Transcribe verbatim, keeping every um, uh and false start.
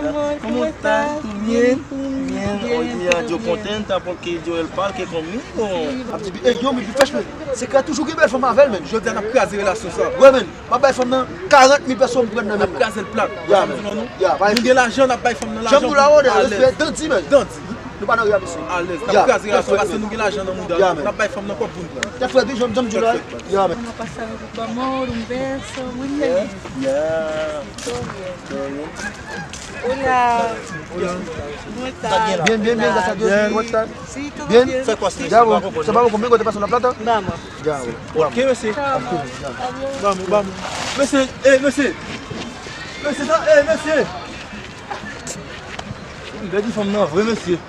Amor, ¿cómo estás? ¿Todo bien? ¿Todo bien? Hoy día yo contenta porque yo el parque conmigo. Ap di, "Ey, yo, men, li fèch, men. Sekrè toujou gen bèl fanm avè l, men." Jodi a n ap kraze relasyon sa. Wè, men, m ap bay fanm nan karant mil peso, m pran nan men l. N ap kraze l plat. Ya, men. Ya, bay. Nou gen lajan, n ap bay fanm nan lajan. Janm nou la, wè, respè, dandi, men. Dandi. Nou pa nan reyalisyon. Alèz. N ap kraze relasyon paske nou gen lajan nan mouda nou. N ap bay fanm nan kòb pou n pran. Tèt frèt, wi, janm, janm di la. Ya, men. Vamos a pasar un rico amor, un beso, muy feliz. Yeah. Todo bien. Todo bien. Hola. ¿Cómo estás? Bien, bien, bien, gracias a Dios. ¿Cómo estás? Sí, todo bien. Bien. Fè kwa, se pa konprann. Ya, vos, se pa konprann, te paso la plata? Vamos. Ya, vos. Ok, mesye. Chao, amor. Vamos, vamos. Mesye, eh, mesye. Mesye, ta, eh, mesye. M pèdi fanm nan vre, mesye.